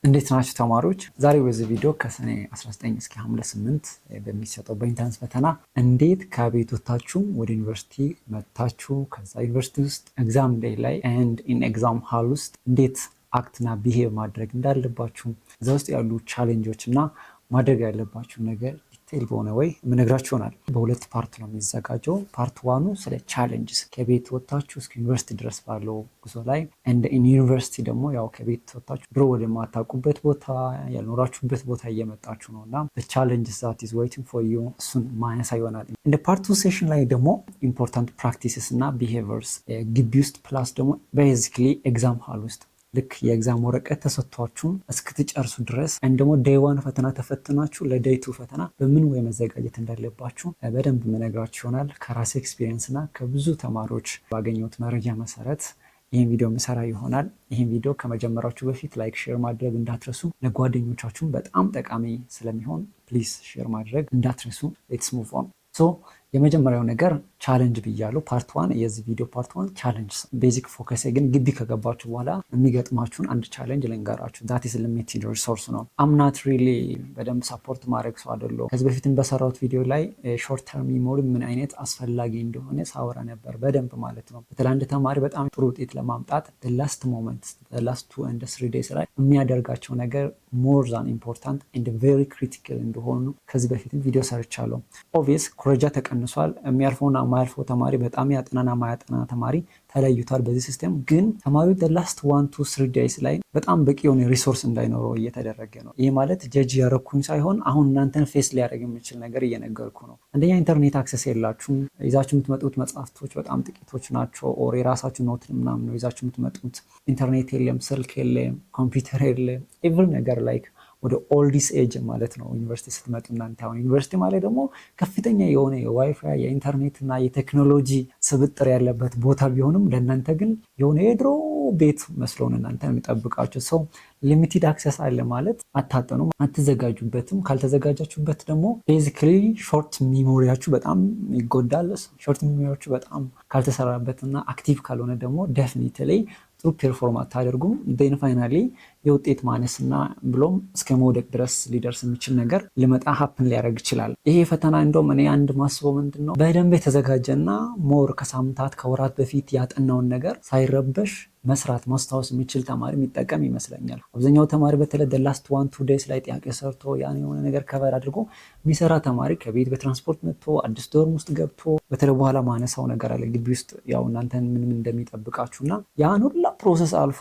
እንዴት ናችሁ ተማሪዎች? ዛሬ በዚህ ቪዲዮ ከሰኔ 19 እስከ ሐምሌ 8 በሚሰጠው በ entrance ፈተና እንዴት ከቤት ወጥታችሁ ወደ ዩኒቨርሲቲ መጥታችሁ ከዛ ዩኒቨርሲቲ ውስጥ exam day ላይ and in exam hall ውስጥ እንዴት act ና behave ማድረግ እንዳለባችሁ፣ እዛ ውስጥ ያሉ challenge ኦች እና ማድረግ ያለባችሁ ነገር detail በሆነ way የምነግራችሁ ይሆናል። በሁለት part ነው የሚዘጋጀው። Part one ኑ ስለ challenges ከቤት ወጥታችሁ እስከ ዩኒቨርሲቲ ድረስ ባለው ጉዞ ላይ and in university ደግሞ ያው ከቤት ወጥታችሁ ድሮ ወደማታውቁበት ቦታ፣ ያልኖራችሁበት ቦታ እየመጣችሁ ነው እና challenges that is waiting for you እሱን ማነሳ ይሆናል። እንደ part two session ላይ ደግሞ important practices እና behaviors ግቢ ውስጥ plus ደግሞ basically exam hall ውስጥ ልክ የ exam ወረቀት ተሰጥቷችሁ እስክትጨርሱ ድረስ and ደግሞ day one ፈተና ተፈትናችሁ ለ day two ፈተና በምን way መዘጋጀት እንዳለባችሁ በደንብ የምነግራችሁ ይሆናል። ከራሴ experience እና ከብዙ ተማሪዎች ባገኘሁት መረጃ መሰረት ይህን ቪዲዮ ምሰራ ይሆናል። ይህን ቪዲዮ ከመጀመራችሁ በፊት like፣ share ማድረግ እንዳትረሱ። ለጓደኞቻችሁም በጣም ጠቃሚ ስለሚሆን please share ማድረግ እንዳትረሱ። Let's move on። So የመጀመሪያው ነገር challenge ብያለሁ። Part one፣ የዚህ ቪዲዮ part one challenge። Basic focus ግን ግቢ ከገባችሁ በኋላ የሚገጥማችሁን አንድ challenge ልንገራችሁ። That is limited resource ነው። I'm not really በደንብ support ማድረግ ሰው አይደለሁም። ከዚህ በፊትም በሰራሁት ቪዲዮ ላይ short term memory ምን አይነት አስፈላጊ እንደሆነ ሳወራ ነበር በደንብ ማለት ነው። በተለይ አንድ ተማሪ በጣም ጥሩ ውጤት ለማምጣት last moment፣ last 2 and 3 days ላይ የሚያደርጋቸው ነገር more than important and very critical እንደሆኑ ከዚህ በፊትም ቪዲዮ ሰርቻለሁ። Obvious ኩረጃ ተቀንሷል። የሚያልፈውና የማያልፈው ተማሪ፣ በጣም ያጠናና ማያጠና ተማሪ ተለይቷል። በዚህ system ግን ተማሪው last 1, 2, 3 days ላይ በጣም በቂ የሆነ resource እንዳይኖረው እየተደረገ ነው። ይህ ማለት judge ያረኩኝ ሳይሆን አሁን እናንተን face ሊያደርግ የሚችል ነገር እየነገርኩ ነው። አንደኛ internet access የላችሁም። ይዛችሁ የምትመጡት መጽሐፍቶች በጣም ጥቂቶች ናቸው። Or የራሳችሁ note ምናምን ነው ይዛችሁ የምትመጡት። ኢንተርኔት የለም፣ ስልክ የለም፣ ኮምፒውተር የለም። Every ነገር like ወደ oldies age ማለት ነው ዩኒቨርሲቲ ስትመጡ እናንተ። አሁን ዩኒቨርሲቲ ማለት ደግሞ ከፍተኛ የሆነ የዋይፋይ፣ የኢንተርኔት እና የቴክኖሎጂ ስብጥር ያለበት ቦታ ቢሆንም ለእናንተ ግን የሆነ የድሮ ቤት መስሎን እናንተ የሚጠብቃችሁ። So limited access አለ ማለት አታጠኑም፣ አትዘጋጁበትም። ካልተዘጋጃችሁበት ደግሞ basically short memory ያችሁ በጣም ይጎዳል። Short memory ያችሁ በጣም ካልተሰራበት እና active ካልሆነ ደግሞ definitely ጥሩ perform አታደርጉም። Then finally የውጤት ማነስና ብሎም እስከ መውደቅ ድረስ ሊደርስ የሚችል ነገር ሊመጣ happen ሊያደርግ ይችላል። ይሄ ፈተና እንደውም እኔ አንድ ማስበው ምንድን ነው፣ በደንብ የተዘጋጀና more ከሳምንታት ከወራት በፊት ያጠናውን ነገር ሳይረበሽ መስራት ማስታወስ የሚችል ተማሪ የሚጠቀም ይመስለኛል። አብዛኛው ተማሪ በተለይ last 1, 2 days ላይ ጥያቄ ሰርቶ ያን የሆነ ነገር cover አድርጎ የሚሰራ ተማሪ ከቤት በትራንስፖርት መጥቶ አዲስ dorm ውስጥ ገብቶ፣ በተለይ በኋላ ማነሳው ነገር አለ፣ ግቢ ውስጥ ያው እናንተን ምን ምን እንደሚጠብቃችሁ እና ያን ሁላ process አልፎ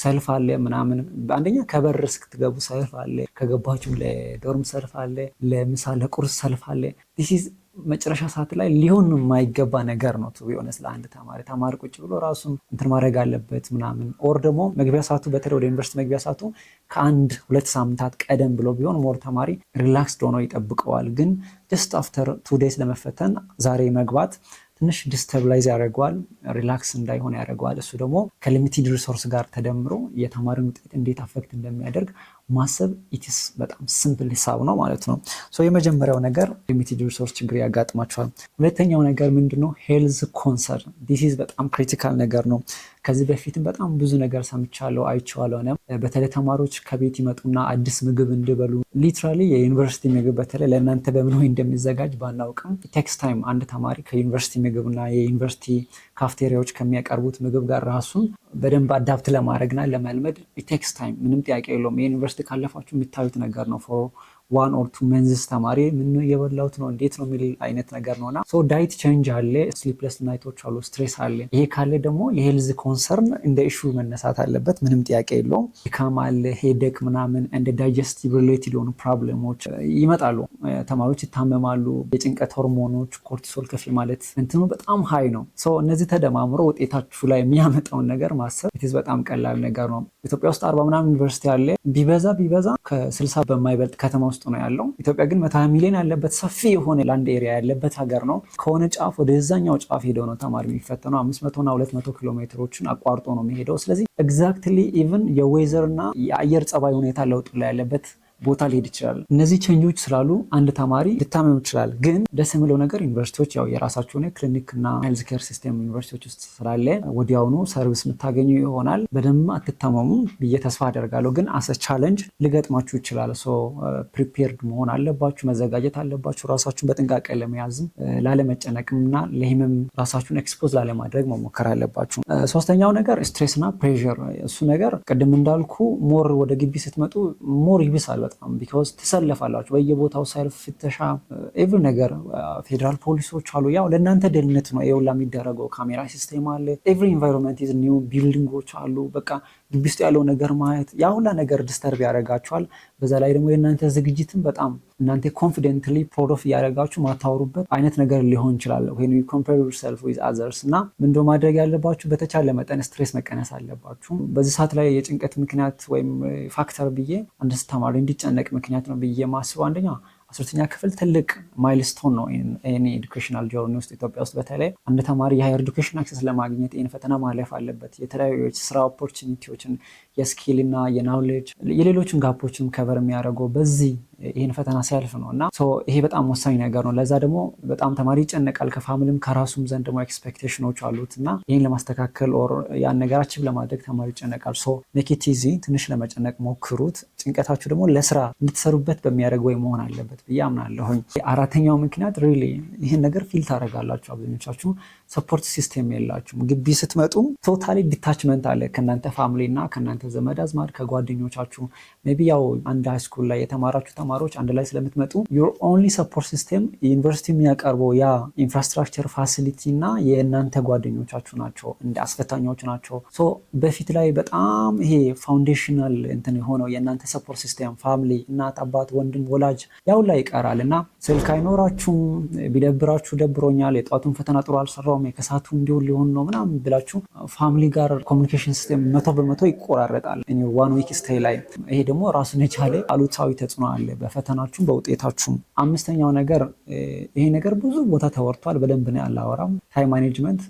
ሰልፍ አለ ምናምን። አንደኛ ከበር እስክትገቡ ሰልፍ አለ፣ ከገባችሁ ለ dorm ሰልፍ አለ፣ ለምሳ ለቁርስ ሰልፍ አለ። This is መጨረሻ ሰዓት ላይ ሊሆን የማይገባ ነገር ነው። To be honest ለአንድ ተማሪ፣ ተማሪ ቁጭ ብሎ ራሱን እንትን ማድረግ አለበት ምናምን። Or ደግሞ መግቢያ ሰዓቱ፣ በተለይ ወደ ዩኒቨርሲቲ መግቢያ ሰዓቱ ከአንድ ሁለት ሳምንታት ቀደም ብሎ ቢሆን more ተማሪ relaxed ሆኖ ይጠብቀዋል። ግን just after 2 days ለመፈተን ዛሬ መግባት ትንሽ destabilize ያደርገዋል፣ relax እንዳይሆን ያደርገዋል። እሱ ደግሞ ከ limited resource ጋር ተደምሮ የተማሪን ውጤት እንዴት affect እንደሚያደርግ ማሰብ it's በጣም simple ሂሳብ ነው ማለት ነው። So የመጀመሪያው ነገር limited resource ችግር ያጋጥማቸዋል። ሁለተኛው ነገር ምንድነው? Health concern። This is በጣም critical ነገር ነው። ከዚህ በፊትም በጣም ብዙ ነገር ሰምቻለሁ፣ አይቼዋለሁ። በተለይ ተማሪዎች ከቤት ይመጡና አዲስ ምግብ እንዲበሉ፣ literally የዩኒቨርሲቲ ምግብ በተለይ ለእናንተ በምን way እንደሚዘጋጅ ባናውቅም takes time አንድ ተማሪ ከዩኒቨርሲቲ ምግብና የዩኒቨርሲቲ ካፍቴሪያዎች ከሚያቀርቡት ምግብ ጋር ራሱን በደንብ adapt ለማድረግና ለመልመድ takes time፣ ምንም ጥያቄ የለውም። የዩኒቨርሲቲ ካለፋችሁ የሚታዩት ነገር ነው። For 1 or 2 months ተማሪ ምን የበላሁት ነው፣ እንዴት ነው የሚል አይነት ነገር ነው እና so diet change አለ፣ sleepless night ኦች አሉ፣ stress አለ። ይሄ ካለ ደግሞ የ health concern እንደ issue መነሳት አለበት፣ ምንም ጥያቄ የለውም። ድካም አለ፣ headache ምናምን እንደ digestive related የሆኑ problem ኦች ይመጣሉ። ተማሪዎች ይታመማሉ። የጭንቀት ሆርሞኖች cortisol ከፍ ማለት እንትኑ በጣም high ነው። So እነዚህ ተደማምሮ ውጤታችሁ ላይ የሚያመጣውን ነገር ማሰብ it's በጣም ቀላል ነገር ነው። ኢትዮጵያ ውስጥ 40 ምናምን ዩኒቨርሲቲ አለ። ቢበዛ ቢበዛ ከ60 በማይበልጥ ከተማ ውስጥ ነው ያለው። ኢትዮጵያ ግን 120 ሚሊዮን ያለበት ሰፊ የሆነ land area ያለበት ሀገር ነው። ከሆነ ጫፍ ወደዛኛው ጫፍ ሄደው ነው ተማሪ የሚፈተነው። 500 እና 200 ኪሎ ሜትሮችን አቋርጦ ነው የሚሄደው። ስለዚህ exactly even የ weather እና የአየር ጸባይ ሁኔታ ለውጥ ላይ ያለበት ቦታ ሊሄድ ይችላል። እነዚህ change ኦች ስላሉ አንድ ተማሪ ሊታመም ይችላል። ግን ደስ የሚለው ነገር ዩኒቨርሲቲዎች ያው የራሳቸው የሆነ ክሊኒክ እና health care system ዩኒቨርሲቲዎች ውስጥ ስላለ ወዲያውኑ service የምታገኙ ይሆናል። በደንብ አትታመሙ ብዬ ተስፋ አደርጋለሁ። ግን as a challenge ሊገጥማችሁ ይችላል። So prepared መሆን አለባችሁ፣ መዘጋጀት አለባችሁ። ራሳችሁን በጥንቃቄ ለመያዝም፣ ላለመጨነቅም እና ለህመም ራሳችሁን expose ላለማድረግ መሞከር አለባችሁ። ሶስተኛው ነገር stress እና pressure። እሱ ነገር ቅድም እንዳልኩ more ወደ ግቢ ስትመጡ more ይብሳል በጣም፣ because ትሰለፋላችሁ በየቦታው፣ ሰልፍ፣ ፍተሻ፣ every ነገር፣ ፌዴራል ፖሊሶች አሉ። ያው ለእናንተ ደህንነት ነው ይሄ ሁላ የሚደረገው። ካሜራ system አለ። Every environment is new፣ building ኦች አሉ። በቃ ግቢ ውስጥ ያለው ነገር ማየት ያ ሁላ ነገር disturb ያደርጋችኋል። በዛ ላይ ደግሞ የእናንተ ዝግጅትም በጣም እናንተ confidently proud of እያደረጋችሁ ማታወሩበት አይነት ነገር ሊሆን ይችላል when you compare yourself with others። እና ምንድነው ማድረግ ያለባችሁ? በተቻለ መጠን stress መቀነስ አለባችሁ። በዚህ ሰዓት ላይ የጭንቀት ምክንያት ወይም factor ብዬ፣ አንድ ተማሪ እንዲጨነቅ ምክንያት ነው ብዬ ማስበው፣ አንደኛ 12ኛ ክፍል ትልቅ milestone ነው any educational journey ውስጥ። ኢትዮጵያ ውስጥ በተለይ አንድ ተማሪ የ higher education access ለማግኘት ይህን ፈተና ማለፍ አለበት። የተለያዩ የስራ opportunity ዎችን፣ የ skill እና የ knowledge፣ የሌሎችን gap ኦችን cover የሚያደርገው በዚህ ይህን ፈተና ሲያልፍ ነው። እና ይሄ በጣም ወሳኝ ነገር ነው። ለዛ ደግሞ በጣም ተማሪ ይጨነቃል። ከ family ም ከራሱም ዘንድ ደግሞ expectation ኦች አሉት እና ይህን ለማስተካከል or ያን ነገር achieve ለማድረግ ተማሪ ይጨነቃል። So make it easy፣ ትንሽ ለመጨነቅ ሞክሩት። ጭንቀታችሁ ደግሞ ለስራ እንድትሰሩበት በሚያደርግ ወይ መሆን አለበት ብዬ አምናለሁኝ። አራተኛው ምክንያት፣ really ይህን ነገር feel ታደርጋላችሁ አብዛኞቻችሁ፣ support system የላችሁም። ግቢ ስትመጡ totally detachment አለ ከእናንተ family እና ከእናንተ ዘመድ አዝማድ፣ ከጓደኞቻችሁ። Maybe ያው አንድ high school ላይ የተማራችሁ ተማሪዎች አንድ ላይ ስለምትመጡ your only support system ዩኒቨርሲቲ የሚያቀርበው ያ infrastructure facility እና የእናንተ ጓደኞቻችሁ ናቸው፣ እንደ አስፈታኞች ናቸው። So በፊት ላይ በጣም ይሄ foundational እንትን የሆነው የእናንተ support system family፣ እናት፣ አባት፣ ወንድም፣ ወላጅ ያው ላይ ይቀራል እና ስልክ አይኖራችሁም። ቢደብራችሁ፣ ደብሮኛል፣ የጠዋቱን ፈተና ጥሩ አልሰራውም፣ የከሰዓቱ እንዲሁ ሊሆን ነው ምናምን ብላችሁ family ጋር communication system 100% ይቆራረጣል one week stay ላይ። ይሄ ደግሞ ራሱን የቻለ አሉታዊ ተጽዕኖ አለ በፈተናችሁም በውጤታችሁም። አምስተኛው ነገር፣ ይሄ ነገር ብዙ ቦታ ተወርቷል፣ በደንብ ነው ያላወራም። Time management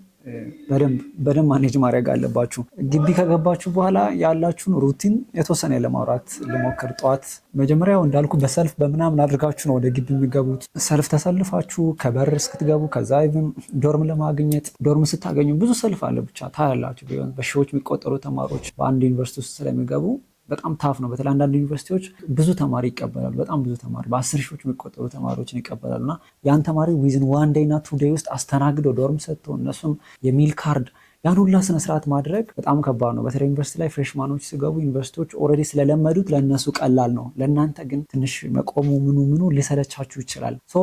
በደንብ manage ማድረግ አለባችሁ። ግቢ ከገባችሁ በኋላ ያላችሁን routine የተወሰነ ለማውራት ልሞክር። ጠዋት መጀመሪያው እንዳልኩ በሰልፍ በምናምን አድርጋችሁ ነው ወደ ግቢ የሚገቡት። ሰልፍ ተሰልፋችሁ ከበር እስክትገቡ፣ ከዛ even dorm ለማግኘት፣ dorm ስታገኙ ብዙ ሰልፍ አለ። ብቻ ታያላችሁ። በሺዎች የሚቆጠሩ ተማሪዎች በአንድ ዩኒቨርሲቲ ውስጥ ስለሚገቡ በጣም tough ነው። በተለይ አንዳንድ ዩኒቨርሲቲዎች ብዙ ተማሪ ይቀበላሉ። በጣም ብዙ ተማሪ፣ በ10 ሺዎች የሚቆጠሩ ተማሪዎችን ይቀበላሉ። እና ያን ተማሪ within one day እና 2 day ውስጥ አስተናግዶ፣ dorm ሰጥቶ፣ እነሱም የ meal card፣ ያን ሁላ ስነስርዓት ማድረግ በጣም ከባድ ነው። በተለይ ዩኒቨርሲቲ ላይ freshman ኦች ሲገቡ ዩኒቨርሲቲዎች already ስለለመዱት ለእነሱ ቀላል ነው። ለእናንተ ግን ትንሽ መቆሙ ምኑ ምኑ ሊሰለቻችሁ ይችላል። So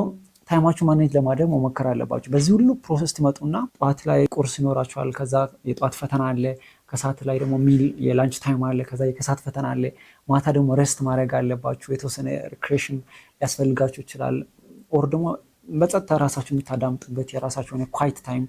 time ኣችሁ manage ለማድረግ መሞከር አለባችሁ። በዚህ ሁሉ process ትመጡና ጠዋት ላይ ቁርስ ይኖራችኋል። ከዛ የጠዋት ፈተና አለ። ከሰዓት ላይ ደግሞ meal የ lunch time አለ። ከዛ የከሰዓት ፈተና አለ። ማታ ደግሞ rest ማድረግ አለባችሁ። የተወሰነ recreation ሊያስፈልጋችሁ ይችላል። Or ደግሞ በጸጥታ ራሳችሁ የምታዳምጡበት የራሳችሁ የሆነ quiet time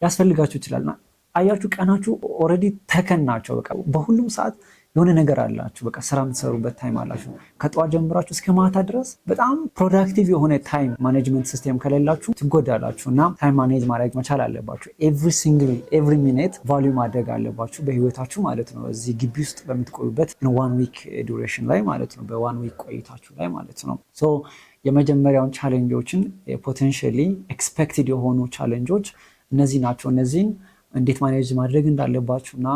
ሊያስፈልጋችሁ ይችላል። አያችሁ፣ ቀናችሁ already taken ናቸው። በቃ በሁሉም ሰዓት የሆነ ነገር አላችሁ። በቃ ስራ የምትሰሩበት time አላችሁ። ከጠዋት ጀምራችሁ እስከ ማታ ድረስ በጣም productive የሆነ time management system ከሌላችሁ ትጎዳላችሁ። እና time manage ማድረግ መቻል አለባችሁ። Every single every minute value ማድረግ አለባችሁ በህይወታችሁ ማለት ነው። እዚህ ግቢ ውስጥ በምትቆዩበት one week duration ላይ ማለት ነው። በ one week ቆይታችሁ ላይ ማለት ነው። So የመጀመሪያውን challenge ኦችን፣ potentially expected የሆኑ challenge ኦች እነዚህ ናቸው። እነዚህን እንዴት manage ማድረግ እንዳለባችሁ እና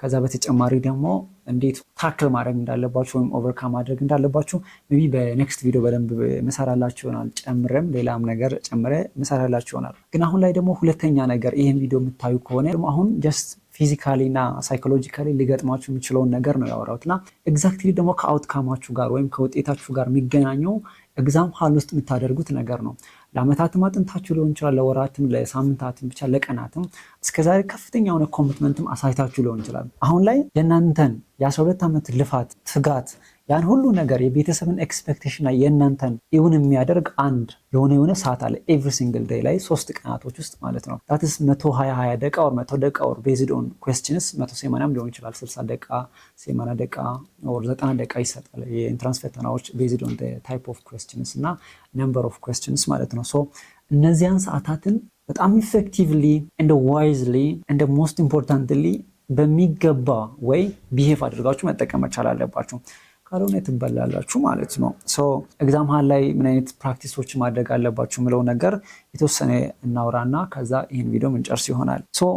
ከዛ በተጨማሪ ደግሞ እንዴት tackle ማድረግ እንዳለባችሁ ወይም overcome ማድረግ እንዳለባችሁ maybe በ next ቪዲዮ በደንብ ምሰራላችሁ ይሆናል። ጨምረም ሌላም ነገር ጨምረ ምሰራላችሁ ይሆናል። ግን አሁን ላይ ደግሞ ሁለተኛ ነገር፣ ይህን ቪዲዮ የምታዩ ከሆነ ደግሞ አሁን just physically እና psychologically ሊገጥማችሁ የሚችለውን ነገር ነው ያወራሁት። እና exactly ደግሞ ከ outcome ኣችሁ ጋር ወይም ከውጤታችሁ ጋር የሚገናኘው exam hall ውስጥ የምታደርጉት ነገር ነው። ለአመታትም አጥንታችሁ ሊሆን ይችላል፣ ለወራትም፣ ለሳምንታትም፣ ብቻ ለቀናትም እስከዛሬ ከፍተኛ የሆነ commitment ም አሳይታችሁ ሊሆን ይችላል። አሁን ላይ የእናንተን የ12 ዓመት ልፋት፣ ትጋት፣ ያን ሁሉ ነገር፣ የቤተሰብን expectation የእናንተን እውን የሚያደርግ አንድ የሆነ ሰዓት አለ every single day ላይ፣ 3 ቀናቶች ውስጥ ማለት ነው። That's 120 20 ደቂቃ or 100 ደቂቃ or based on questions 180ም ሊሆን ይችላል። 60 ደቂቃ፣ 80 ደቂቃ or 90 ደቂቃ ይሰጣል። የ entrance ፈተናዎች based on type of questions እና number of questions ማለት ነው። So እነዚያን ሰዓታትን በጣም effectively and wisely and most importantly በሚገባ way behave አድርጋችሁ መጠቀም መቻል አለባችሁ። ካልሆነ ትበላላችሁ ማለት ነው። So exam hall ላይ ምን አይነት practice ኦች ማድረግ አለባችሁ የምለው ነገር የተወሰነ እናውራና ከዛ ይህን ቪዲዮ ምንጨርስ ይሆናል። So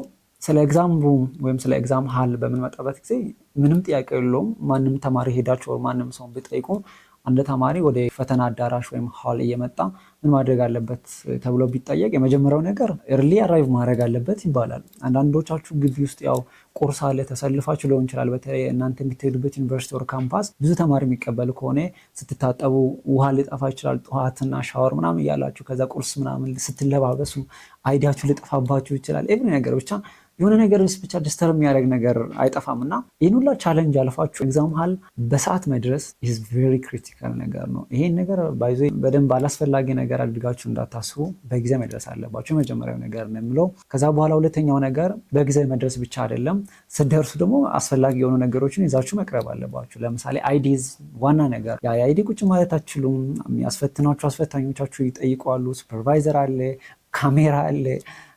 ስለ exam room ወይም ስለ exam hall በምንመጣበት ጊዜ ምንም ጥያቄ የለውም። ማንም ተማሪ ሄዳችሁ ማንም ሰው ብትጠይቁ አንድ ተማሪ ወደ ፈተና አዳራሽ ወይም hall እየመጣ ምን ማድረግ አለበት ተብሎ ቢጠየቅ የመጀመሪያው ነገር early arrive ማድረግ አለበት ይባላል። አንዳንዶቻችሁ ግቢ ውስጥ ያው ቁርስ አለ፣ ተሰልፋችሁ ሊሆን ይችላል። በተለይ እናንተ የምትሄዱበት ዩኒቨርሲቲ or campus ብዙ ተማሪ የሚቀበል ከሆነ ስትታጠቡ ውሃ ሊጠፋ ይችላል። ጠዋትና ሻወር ምናምን እያላችሁ ከዛ ቁርስ ምናምን ስትለባበሱ ID ያችሁ ሊጠፋባችሁ ይችላል። Every ነገር ብቻ የሆነ ነገር ብቻ disturb የሚያደርግ ነገር አይጠፋም እና ይህን ሁላ challenge አልፋችሁ exam hall በሰዓት መድረስ is very critical ነገር ነው። ይሄን ነገር by the way በደንብ አላስፈላጊ ነገር አድርጋችሁ እንዳታስቡ፣ በጊዜ መድረስ አለባችሁ። የመጀመሪያው ነገር ነው የምለው። ከዛ በኋላ ሁለተኛው ነገር በጊዜ መድረስ ብቻ አይደለም፣ ስትደርሱ ደግሞ አስፈላጊ የሆኑ ነገሮችን ይዛችሁ መቅረብ አለባችሁ። ለምሳሌ ID is ዋና ነገር። ያ ID ቁጭ ማለት አትችሉም። የሚያስፈትኗችሁ አስፈታኞቻችሁ ይጠይቋሉ። Supervisor አለ፣ ካሜራ አለ፣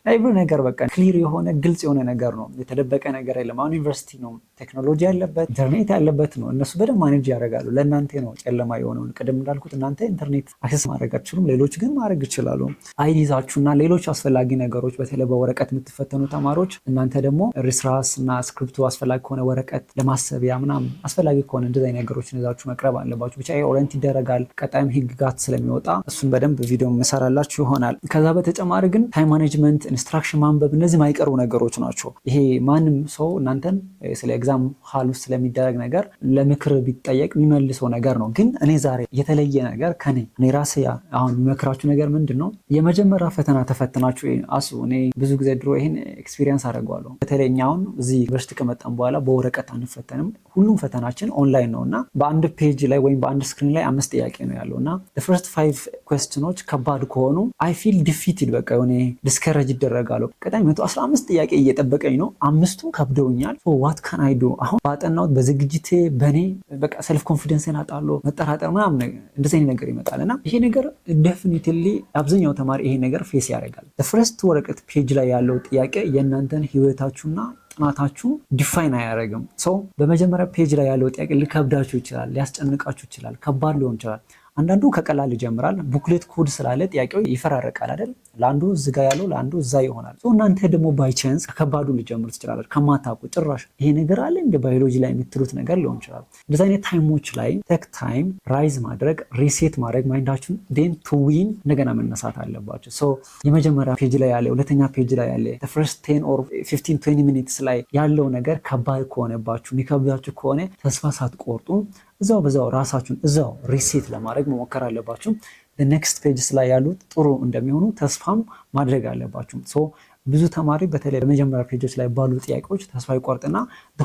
every ነገር በቃ clear የሆነ፣ ግልጽ የሆነ ነገር ነው። የተደበቀ ነገር የለም። አሁን ዩኒቨርሲቲ ነው፣ ቴክኖሎጂ ያለበት፣ ኢንተርኔት ያለበት ነው። እነሱ በደንብ manage ያደርጋሉ። ለእናንተ ነው ጨለማ የሆነውን። ቅድም እንዳልኩት እናንተ ኢንተርኔት access ማድረግ አትችሉም፣ ሌሎች ግን ማድረግ ይችላሉ። ID ይዛችሁና ሌሎች አስፈላጊ ነገሮች፣ በተለይ በወረቀት የምትፈተኑ ተማሪዎች እናንተ ደግሞ እርሳስ እና እስክሪብቶ አስፈላጊ ከሆነ፣ ወረቀት ለማሰቢያ ምናምን አስፈላጊ ከሆነ እንደዚህ ነገሮችን ይዛችሁ መቅረብ አለባችሁ። ብቻ orient ይደረጋል። ቀጣይም ህግጋት ስለሚወጣ እሱን በደንብ ቪዲዮ መሰራላችሁ ይሆናል። ከዛ በተጨማሪ ግን time management፣ instruction ማንበብ፣ እነዚህ ማይቀሩ ነገሮች ናቸው። ይሄ ማንም ሰው እናንተን ስለ exam hall ውስጥ ስለሚደረግ ነገር ለምክር ቢጠየቅ የሚመልሰው ነገር ነው። ግን እኔ ዛሬ የተለየ ነገር ከኔ እኔ ራሴ አሁን የሚመክራችሁ ነገር ምንድን ነው? የመጀመሪያ ፈተና ተፈትናችሁ አስቡ። እኔ ብዙ ጊዜ ድሮ ይሄን experience አደርገዋለሁ። በተለይ እኛ አሁን እዚህ ዩኒቨርሲቲ ከመጣን በኋላ በወረቀት አንፈተንም። ሁሉም ፈተናችን ኦንላይን ነው እና በአንድ page ላይ ወይም በአንድ screen ላይ አምስት ጥያቄ ነው ያለው እና first five question ኦች ከባድ ከሆኑ I feel defeated፣ በቃ የሆነ discourage ይደረጋሉ። ቀጣይ 115 ጥያቄ እየጠበቀኝ ነው። አምስቱ ከብደውኛል። What can I do? አሁን ባጠናሁት በዝግጅቴ በእኔ በቃ self confidence ን አጣለሁ፣ መጠራጠር ምናምን እንደዚህ አይነት ነገር ይመጣል እና ይሄ ነገር definitely አብዛኛው ተማሪ ይሄ ነገር face ያደርጋል። First ወረቀት page ላይ ያለው ጥያቄ የእናንተን ህይወታችሁና ጥናታችሁ define አያደርግም። So በመጀመሪያ page ላይ ያለው ጥያቄ ሊከብዳችሁ ይችላል፣ ሊያስጨንቃችሁ ይችላል፣ ከባድ ሊሆን ይችላል። አንዳንዱ ከቀላል ይጀምራል። Booklet code ስላለ ጥያቄው ይፈራረቃል አይደል? ለአንዱ እዚጋ ያለው ለአንዱ እዛ ይሆናል። እናንተ ደግሞ by chance ከከባዱ ልትጀምሩ ትችላላችሁ። ከማታውቁ ጭራሽ ይሄ ነገር አለ እንደ ባዮሎጂ ላይ የምትሉት ነገር ሊሆን ይችላል። እንደዚህ አይነት time ኦች ላይ take time፣ rise ማድረግ፣ reset ማድረግ mind ኣችሁን፣ then to win እንደገና መነሳት አለባችሁ። So የመጀመሪያ page ላይ ያለ፣ ሁለተኛ page ላይ ያለ፣ first 10 or 15 20 minutes ላይ ያለው ነገር ከባድ ከሆነባችሁ፣ የሚከብዳችሁ ከሆነ ተስፋ ሳትቆርጡ እዛው በዛው ራሳችሁን እዛው reset ለማድረግ መሞከር አለባችሁ። Next pages ላይ ያሉት ጥሩ እንደሚሆኑ ተስፋም ማድረግ አለባችሁ። So ብዙ ተማሪ በተለይ በመጀመሪያ page ኦች ላይ ባሉ ጥያቄዎች ተስፋ ይቆርጥና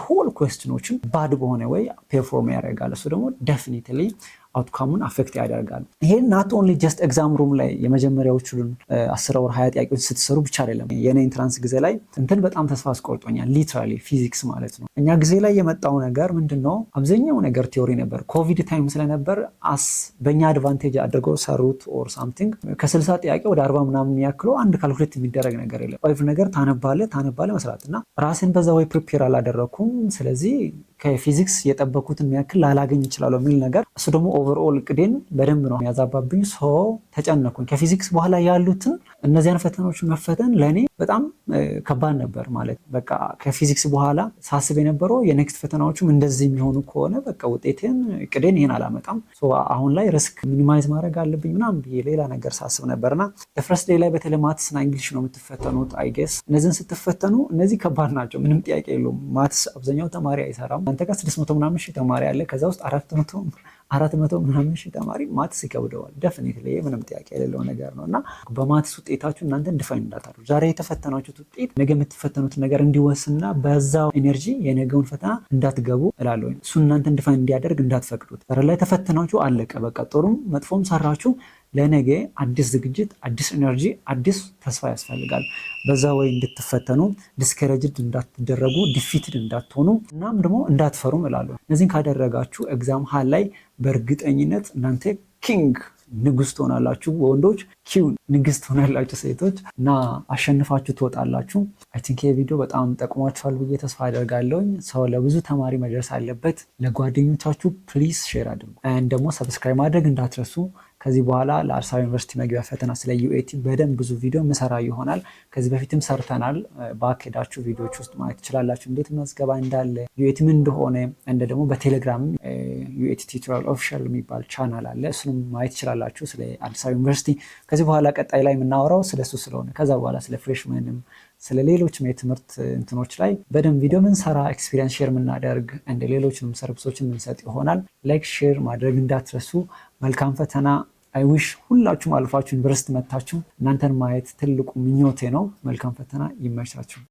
whole question ኦችን bad በሆነ way perform ያደርጋል። እሱ ደግሞ definitely outcome ኡን affect ያደርጋል። ይሄ not only just exam room ላይ የመጀመሪያዎቹን 10 or 20 ጥያቄዎች ስትሰሩ ብቻ አይደለም። የኔ entrance ጊዜ ላይ እንትን በጣም ተስፋ አስቆርጦኛል። Literally ፊዚክስ ማለት ነው። እኛ ጊዜ ላይ የመጣው ነገር ምንድን ነው? አብዛኛው ነገር theory ነበር። ኮቪድ time ስለነበር as በእኛ advantage አድርገው ሰሩት or something። ከ60 ጥያቄ ወደ 40 ምናምን የሚያክለው አንድ calculate የሚደረግ ነገር የለም። Every ነገር ታነባለህ ታነባለህ መስራት እና ራሴን በዛ way prepare አላደረግኩም። ስለዚህ ከፊዚክስ የጠበኩትን ያክል ላላገኝ እችላለሁ የሚል ነገር፣ እሱ ደግሞ overall እቅዴን በደንብ ነው ያዛባብኝ። So ተጨነኩኝ። ከፊዚክስ በኋላ ያሉትን እነዚያን ፈተናዎች መፈተን ለእኔ በጣም ከባድ ነበር። ማለት በቃ ከፊዚክስ በኋላ ሳስብ የነበረው የ next ፈተናዎቹም እንደዚህ የሚሆኑ ከሆነ በቃ ውጤቴን እቅዴን ይሄን አላመጣም፣ አሁን ላይ risk minimize ማድረግ አለብኝ ምናምን ብዬ ሌላ ነገር ሳስብ ነበርና first day ላይ በተለይ maths እና English ነው የምትፈተኑት I guess። እነዚህን ስትፈተኑ እነዚህ ከባድ ናቸው፣ ምንም ጥያቄ የለውም። Maths አብዛኛው ተማሪ አይሰራም። አንተ ጋር 600 ምናምን ሺህ ተማሪ አለ። ከዛ ውስጥ 400 ምናምን ሺህ ተማሪ maths ይከብደዋል። Definitely ምንም ጥያቄ የሌለው ነገር ነው እና በ maths ውጤታችሁ እናንተን define እንዳታደርጉ። ዛሬ የተፈተናችሁት ውጤት ነገ የምትፈተኑት ነገር እንዲወስንና በዛው energy የነገውን ፈተና እንዳትገቡ እላለሁ። እሱ እናንተን define እንዲያደርግ እንዳትፈቅዱት። ዛሬ ላይ ተፈተናችሁ አለቀ። በቃ ጥሩም መጥፎም ሰራችሁ፣ ለነገ አዲስ ዝግጅት፣ አዲስ energy፣ አዲስ ተስፋ ያስፈልጋል። በዛ way እንድትፈተኑ፣ discouraged እንዳትደረጉ፣ defeated እንዳትሆኑ እናም ደግሞ እንዳትፈሩም እላለሁ። እነዚህን ካደረጋችሁ exam hall ላይ በእርግጠኝነት እናንተ king ንጉስ ትሆናላችሁ ወንዶች፣ queen ንግስት ትሆናላችሁ ሴቶች እና አሸንፋችሁ ትወጣላችሁ። I think ይህ ቪዲዮ በጣም ጠቅሟችኋል ብዬ ተስፋ አደርጋለሁኝ። So ለብዙ ተማሪ መድረስ አለበት። ለጓደኞቻችሁ please share አድርጉ። ደግሞ subscribe ማድረግ እንዳትረሱ። ከዚህ በኋላ ለአዲስ አበባ ዩኒቨርሲቲ መግቢያ ፈተና ስለ UAT በደንብ ብዙ ቪዲዮ ምሰራ ይሆናል። ከዚህ በፊትም ሰርተናል። Back ሄዳችሁ ቪዲዮዎች ውስጥ ማየት ትችላላችሁ፣ እንዴት ምዝገባ እንዳለ፣ UAT ምን እንደሆነ። እንደ ደግሞ በቴሌግራም UAT Tutorial Official የሚባል ቻናል አለ። እሱንም ማየት ትችላላችሁ ስለ አዲስ አበባ ዩኒቨርሲቲ። ከዚህ በኋላ ቀጣይ ላይ የምናወራው ስለሱ ስለሆነ ከዛ በኋላ ስለ freshman ም ስለ ሌሎችም የትምህርት እንትኖች ላይ በደንብ ቪዲዮ ምንሰራ፣ experience share የምናደርግ፣ እንደ ሌሎችንም service ኦችን የምንሰጥ ይሆናል። Like፣ share ማድረግ እንዳትረሱ። መልካም ፈተና። I wish ሁላችሁም አልፋችሁ ዩኒቨርሲቲ መታችሁ እናንተን ማየት ትልቁ ምኞቴ ነው። መልካም ፈተና፣ ይመቻችሁ።